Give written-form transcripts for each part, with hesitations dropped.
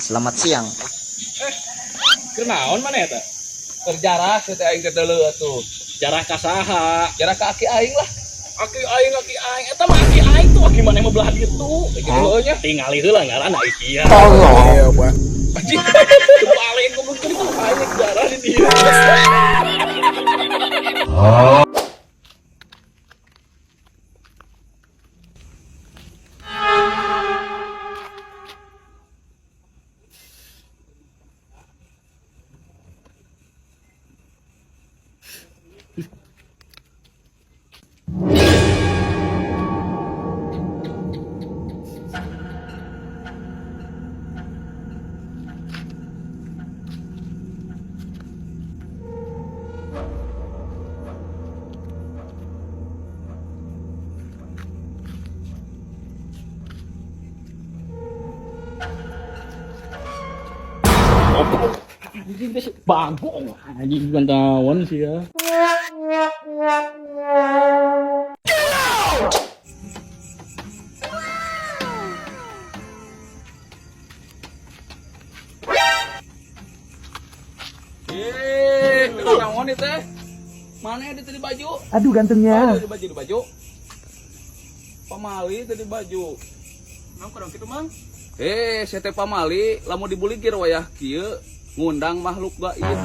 Selamat siang. Keur naon maneh eta? Keur jarah teh aing teh deuleu atuh. Jarah ka saha? Jarah ka aki aing lah. Aki aing, aki aing. Eta mah aki aing tuh aki maneh mah belah ditu. Kitu heueuh nya. Tingali heula ngaranna ieu. Iya, Pak. Anjing. Kebalik goblok tadi tuh aing jarah di dieu. Anjing teh bagong anjing bukan tawon sih ya. Eh, naon ieu teh? Mana ada tadi baju? Aduh gantengnya. Ada di baju di baju. Pamali tadi baju. Mang kurang kitu mang. Eh, saya teh pamali lamun dibuligir wayah kieu ngundang makhluk gaib.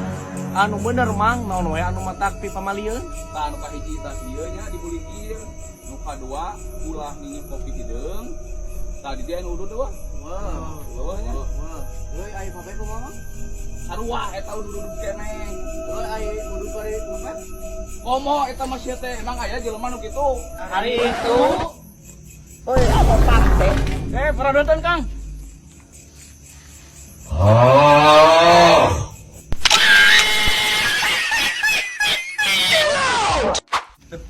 Anu bener mang, naon we anu matak pi pamalieun? Tah anu kahiji tah ieu nya dibuligir. Nu kadua ulah nginum kopi hideung. Tadi dia anu udud wah. Wah. Wah nya. Wah. Euy ai pape kumaha mang? Sarua eta udud-udud keneh. Euy ai udud bari pape? Komo eta mah sia teh emang aya jelema nu kitu. Hari itu. Oi, apa partai? Eh, pernah Kang.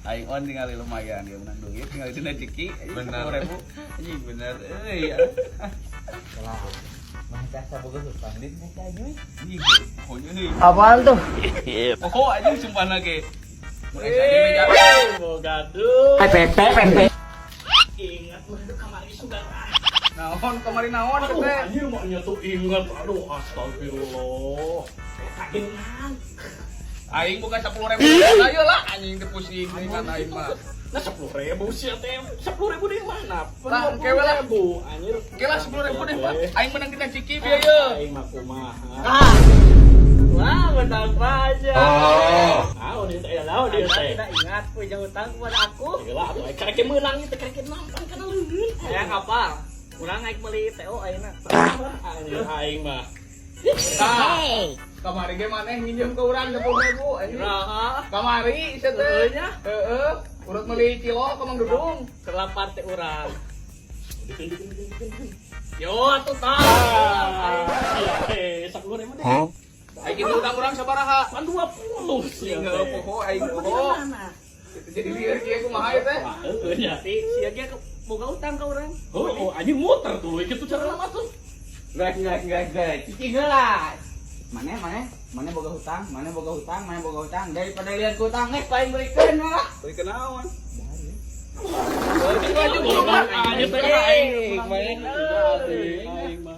Aing on tinggal lumayan dia menang duit tinggal dina rezeki Bener. 10.000. Anjing bener euy. Anjing, pokoknya nih. Apaan tuh? Pokok anjing sumpah lagi. Meja. Boga duit. PPP, PP. Ingat mah kamari sudah. Naon kamari naon Aduh, teh? anjir mau nyetu ingat. Aduh, astagfirullah. Ingat. Aing buka 10.000. Ayo lah anjing teh pusing ingat aing mah. Nah, 10.000 sih teh. 10.000 di mana? Lah, kewe lah. 20.000, anjir. Oke lah 10.000 deh, Pak. Aing menang kita ciki bieu ye. Aing mah kumaha. Wah, menang aja. Naon ieu teh? Naon ieu teh? Tidak ingat punya utang kepada aku. Gila atuh aing karek meunang ieu teh karek nampan kana leungeun. Hayang apa? Urang naik beli TO ayeuna. Anjir aing mah. Tah. Kamari ge maneh nginjem ke urang 10.000 anjing. Nah, Kamari sia teh. Heueuh nya. Heeh. Urut meuli cilok ke Mang Dudung. Kelapar teh urang. Yo atuh tah. Ah, eh, 10.000 deh. Aing kitu utang urang sabaraha? Pan 20 sih. Anjing heueuh poho aing poho. Jadi lieur kieu kumaha ieu teh? Heeh nya. Si sia ge boga utang ka urang. Oh, anjing muter tuh, kitu cara lama tuh. Geus. Cicing heula. Mana mana? Mana boga hutang? Mana boga hutang? Mana boga hutang? Daripada lihat ku hutang geus paling berikan lah. Beli kenaon? Baju anjir teh aing. Aing mah.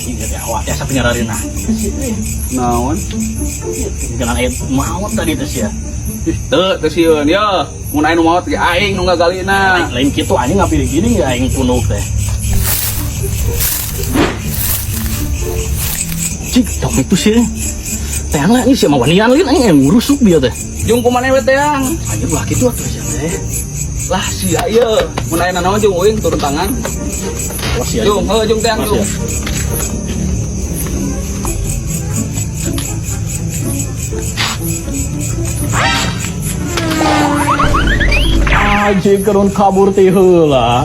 Ini teh awak teh sapi nyararina. Naon? Jangan aya maot tadi teh sia. Teu teu sieun ye. Mun aing nu maot ge aing nu ngagalina. Lain kitu anjing ngapilih gini ya aing punuk teh. Cik, tong itu sih. Teh lah ini siapa wanian lin aing yang ngurusuk dia teh. Jung kumaneh we teang? Anjir lah kitu atuh sia teh. Lah sia ye. Mun aya nanaon jeung uing turun tangan. Wah sia. Jung, heuh jung teang Wah, jung. sia. Anjing kerun kabur ti heula.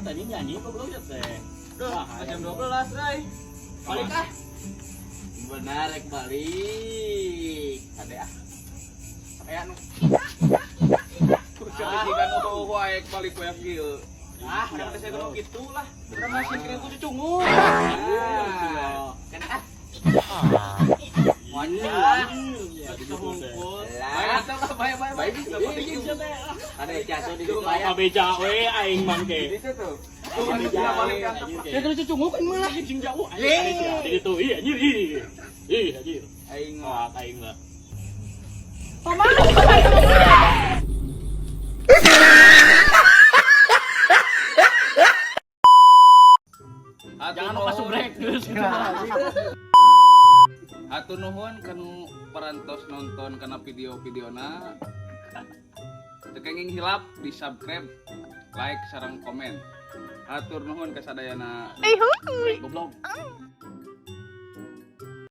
Tadi nyanyi goblok ya teh. Duh, jam 12, Ray. Balik ah. Benar rek balik. Kade ah. Aya nu. Kan oh aing balik we kieu. Ah, udah saya kudu kitu lah. Urang masih kira ku cucungu. Ah. Kan ah. Monyet. Lah. Atau lah, bae bae bae. Ada jatuh di ditu. Kabeja we aing mangke. Itu tuh. Ya terus cucunguk aing mah lah sing jauh aing. Di ditu ih anjir ih. Ih anjir. Aing Wah, aing mah. Jangan lupa subrek geus. Hatur nuhun kanu parantos nonton kana video-videona. Teu kenging hilap di subscribe, like, sareng komen. Hatur nuhun kasadayana. Goblok.